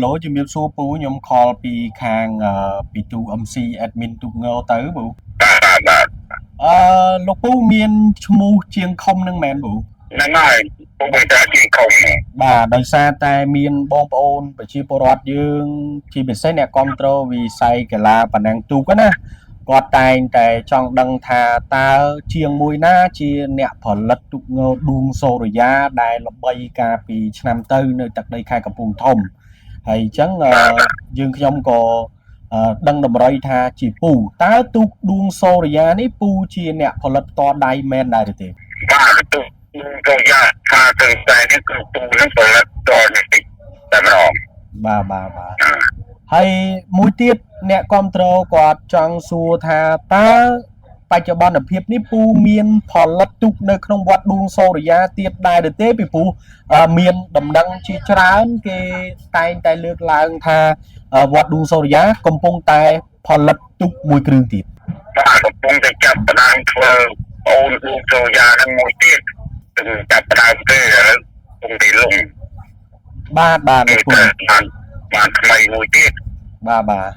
ឡូជំរាបសួរពូខ្ញុំ call ពីខាងពីទូ MC admin ទូកងទៅពូ បាទបាទ អឺលោកពូមានឈ្មោះជាងខុំនឹងមែនពូ ហ្នឹងហើយពូបេតាជាងខុំ បាទដោយសារតែមានបងប្អូនប្រជាពលរដ្ឋយើងជាពិសេសអ្នកគ្រប់គ្រងវិស័យកីឡាប៉ណ្ណឹងទូកណាគាត់តែងតែចង់ដឹងថាតើជាងមួយណាជាអ្នកផលិតទូកងដួងសូរិយាដែលល្បីកាលពីឆ្នាំទៅនៅទឹកដីខេត្តកំពង់ធំហើយអញ្ចឹងយើងខ្ញុំក៏ដឹងតម្រុយថាជាពូតើទូកដួងសូរិយានេះពូជាអ្នកផលិតផ្ទាល់ដៃមែនដែរឬទេ បាទទូកយ៉ាថាទៅតែនេះគឺពូនឹងផលិតតនេះតិចតែម្ដង បាទបាទបាទហើយមួយទៀតអ្នកគ្រប់គ្រងគាត់ចង់សួរថាតើបច្ចុប្បន្នភាពនេះពូមានផលិតទូកនៅក្នុងវត្តដួងសូរិយាទៀតដែរឬទេពីព្រោះមានដំណឹងជាច្រើនគេតែងតែលើកឡើងថាវត្តដួងសូរិយាកំពុងតែផលិតទូកមួយគ្រឿងទៀត បាទកំពុងតែចាប់ផ្ដើមធ្វើអូនដួងសូរិយានឹងមួយទៀតถึงចាប់ផ្ដើមទេឥឡូវកំពុងតែលង បាទបាទលោកពូ បានបានថ្មីមួយទៀត បាទបាទ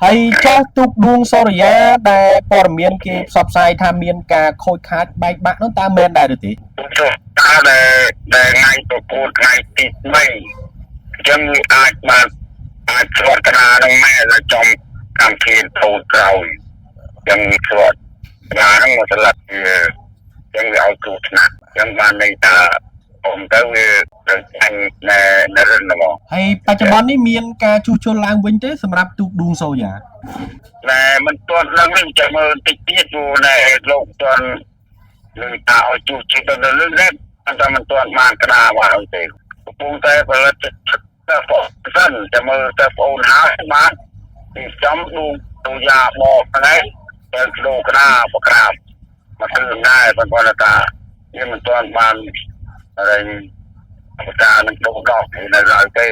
ហើយចោះទូកដួងសូរិយាដែលព័ត៌មានគេផ្សព្វផ្សាយថាមានការខូចខាតបែកបាក់នោះតើមែនដែរឬទេ ទូសូតាដែលថ្ងៃប្រកួតថ្ងៃទី3អញ្ចឹងវាអាចបានអាចស្វាត់កណានឹងម៉ែដល់ចំកម្មវិធីតូចក្រោយអញ្ចឹងស្វាត់កណានឹងមកស្លាប់វាអញ្ចឹងវាឲ្យគ្រោះថ្នាក់អញ្ចឹងបានន័យថាអ៊ំទៅវាទៅចាញ់នៅនៅរិនហ្មង ហើយបច្ចុប្បន្ននេះមានការជួសជុលឡើងវិញទេសម្រាប់ទូកដួងសូរិយា តែមិនទាន់ដឹងទេចាំមើលតិចទៀតព្រោះណែលោកទាន់លើថាឲ្យជួសជុលទៅលើនេះតែមិនទាន់បានក្តារបានអីទេកំពុងតែផលិតទៅបងសិនចាំមើលទៅបងហើយបានពីចំដួងទូយ៉ាបកហ្នឹងទៅដូរក្តារបក្រាបមកគ្រឿងដែរប៉ុន្តែថាវាមិនទាន់បានអីបកានឹងដូរដោះនៅឡើយទេ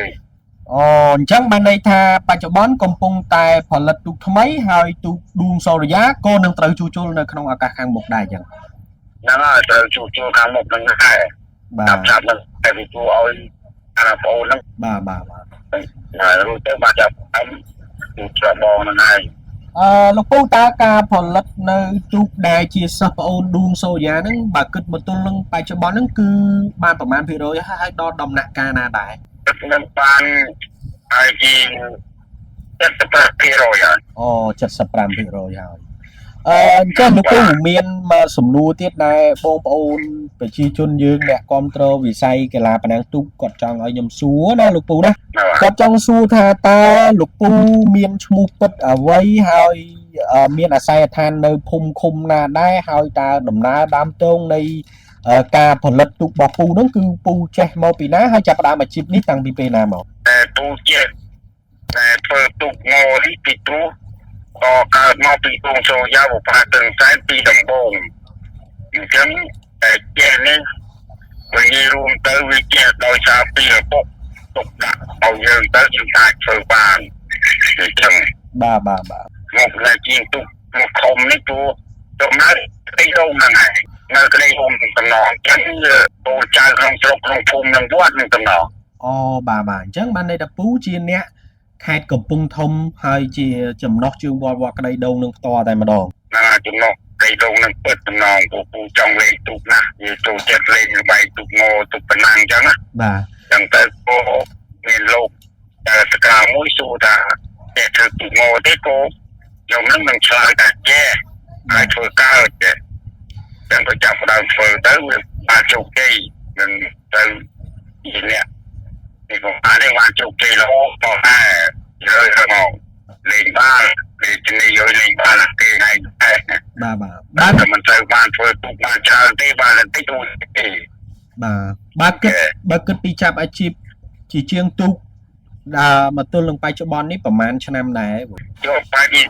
អូអញ្ចឹងបានន័យថាបច្ចុប្បន្នកំពុងតែផលិតទូកថ្មីហើយទូកដួងសូរិយាក៏នឹងត្រូវជួសជុលនៅក្នុងឱកាសខាងមុខដែរអញ្ចឹង ហ្នឹងហើយត្រូវជួសជុលខាងមុខហ្នឹងដែរ បាទ ចាប់ហ្នឹងតែវាជួយឲ្យអាបងហ្នឹង បាទបាទបាទ ហើយរួចទៅបាទចាប់អឹមជួច្របងហ្នឹងហើយ អឺលោកពូតើការផលិតនៅទូកដែលជាសិស្សប្អូនដួងសូរិយាហ្នឹងបើគិតមកទល់នឹងបច្ចុប្បន្នហ្នឹងគឺបានប្រមាណភាគរយហើយដល់ដំណាក់កាលណាដែរ ទឹកនឹងបានហើយជា75%ហើយ អូ75%ហើយអឺអញ្ចឹងលោកពូមានមកសំណួរទៀតដែរបងប្អូនប្រជាជនយើងអ្នកគ្រប់គ្រងវិស័យកីឡាប៉ណ្ណឹងទូកគាត់ចង់ឲ្យខ្ញុំសួរណាលោកពូណា បាទ គាត់ចង់សួរថាតើលោកពូមានឈ្មោះពិតអ្វីហើយមានអាសយដ្ឋាននៅភូមិឃុំណាដែរហើយតើដំណើរដើមទងនៃការផលិតទូករបស់ពូហ្នឹងគឺពូចេះមកពីណាហើយចាប់ផ្ដើមអាជីពនេះតាំងពីពេលណាមក តែពូចេះតែធ្វើទូកងនេះពីព្រោះក៏កើតមកពីដួងសូយ៉ាបុផាទឹងសែនពីដំបូងអញ្ចឹងតែចេះនេះវិញនិយាយរួមទៅវាចេះដោយសារពីឪពុកទុកដាក់ឲ្យយើងទៅយើងអាចធ្វើបានអញ្ចឹង បាទបាទបាទ មកតែជាងទូកមកខំនេះព្រោះចំណើក្តីរោមហ្នឹងហើយនៅក្តីរោមតំណងអញ្ចឹងពូចៅក្នុងស្រុកក្នុងភូមិនឹងវត្តនឹងតំណង អូបាទបាទអញ្ចឹងបានន័យថាពូជាអ្នកខេត្តកំពង់ធំហើយជាចំណោះជើងវត្តវត្តក្តីដូងនឹងផ្ទាល់តែម្ដង ណាចំណុះក្តីដូងនឹងពិតតំណងពូពូចង់លេងទូកណាស់វាចូលចិត្តលេងល្បែងទូកងទូកប៉ុណ្ណាអញ្ចឹងណា បាទ អញ្ចឹងទៅពូមានលោកតែសកាមួយសួរថាតែធ្វើទូកងទេក៏ខ្ញុំនឹងនឹងឆ្លើយថាចេះហើយធ្វើកើតចេះចឹងក៏ចាប់ផ្ដើមធ្វើទៅវាបានជោគជ័យនឹងទៅជាអ្នកនេះក៏បានដែរបានជោគជ័យរហូតមកដែររើមកលេងបានលេងនេះយកលេងបានគេហើយដែរ បាទបាទ តែ បាទ មិនត្រូវបានធ្វើទូកបានច្រើនទេបានតែតិចតួចទេ បាទបើគិតបើគិតពីចាប់អាជីពជាជាងទូកដល់មកទល់នឹងបច្ចុប្បន្ននេះប្រហែលឆ្នាំដែរ យកបែបនេះ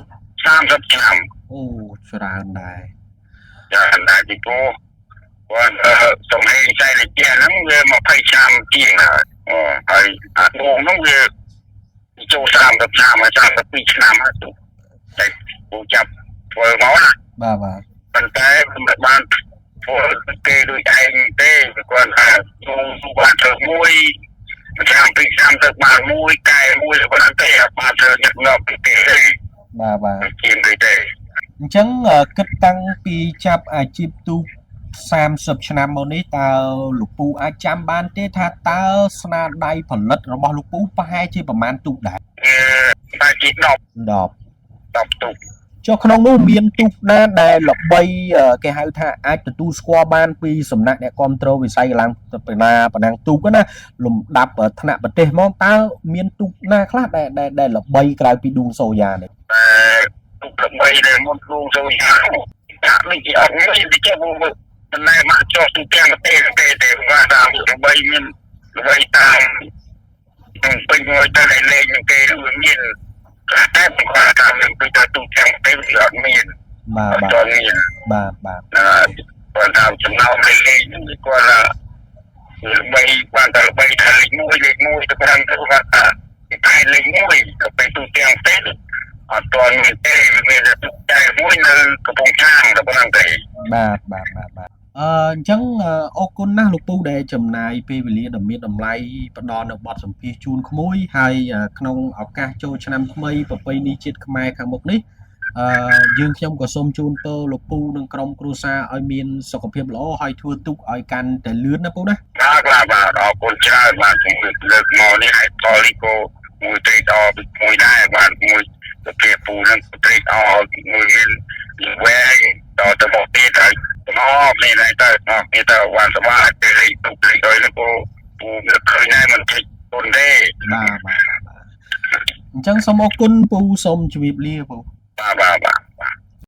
30ឆ្នាំ អូច្រើនដែរ ចាដែរពីព្រោះគាត់សំហេងចៃរជាហ្នឹងវា20ឆ្នាំជាងហើយអូហើយអាដងហ្នឹងវាចូល30ឆ្នាំហើយ32ឆ្នាំហើយទូតែពូចាប់ធ្វើមកណា បាទបាទ ប៉ុន្តែមិនបានធ្វើគេដូចឯងទេគាត់ថាទូបានធ្វើមួយ មួយឆ្នាំពីរឆ្នាំទៅបានមួយកែមួយប៉ុណ្ណឹងទេអត់បានធ្វើញឹកញាប់ពីទេ បាទបាទ ជាងគេទេ អញ្ចឹងគិតតាំងពីចាប់អាជីពទូក30ឆ្នាំមកនេះតើលោកពូអាចចាំបានទេថាតើស្នាដៃផលិតរបស់លោកពូប្រហែលជាប្រមាណទូកដែរ តែជា10 10 10ទូក ចុះក្នុងនោះមានទូកណាដែលល្បីគេហៅថាអាចទទួលស្គាល់បានពីសំណាក់អ្នកគ្រប់គ្រងវិស័យកីឡាបណ្ណាបណ្ណាំងទូកណាលំដាប់ថ្នាក់ប្រទេសមកតើមានទូកណាខ្លះដែលដែលល្បីក្រៅពីឌួងសូយ៉ានេះ តែទូកល្បីដែលមុនឌួងសូយ៉ាដាក់នេះជាអត់មានទេចេះមិនណែមកចុះទូទាំងប្រទេសទេទេគាត់ថាល្បីមានល្បីតាមនឹងពេញមួយទៅលេងនឹងគេវាមានតែមិនគាត់ថាមានពីទៅទូទាំងប្រទេសវាអត់មាន បាទបាទ អត់មាន បាទបាទ គាត់ថាចំណោមលេងហ្នឹងគាត់ថាល្បីបានតែល្បីថាលេខ1លេខ1ទៅប្រាំទៅគាត់ថាតែលេខ1ទៅពេលទូទាំងប្រទេសអត់ទាន់មានទេមានតែទូតែមួយនៅកំពង់ចាមទៅប៉ុណ្ណឹងទេ បាទបាទបាទបាទអញ្ចឹងអរគុណណាស់លោកពូដែលចំណាយពេលវេលាដ៏មានតម្លៃផ្ដល់នៅបទសម្ភាសន៍ជូនក្មួយហើយក្នុងឱកាសចូលឆ្នាំថ្មីប្រពៃណីជាតិខ្មែរខាងមុខនេះអឺយើងខ្ញុំក៏សូមជូនពរលោកពូនិងក្រុមគ្រួសារឲ្យមានសុខភាពល្អហើយធ្វើទុកឲ្យកាន់តែលឿនណាពូណា បាទបាទបាទអរគុណច្រើនបាទជំរាបលើកមកនេះហើយផលនេះក៏មួយត្រេកអរមួយដែរបាទមួយទៅជាពូនឹងត្រេកអរមួយមានវែងតទៅមកទៀតហើយទាំងអស់នេះដែរទៅអស់គ្នាទៅបានសប្បាយពេលលេងទុកលេងអីនោះក៏ពូមានឃើញដែរមិនតិចគុណទេ បាទបាទបាទអញ្ចឹងសូមអរគុណពូសូមជម្រាបលាពូ បាទបាទបាទ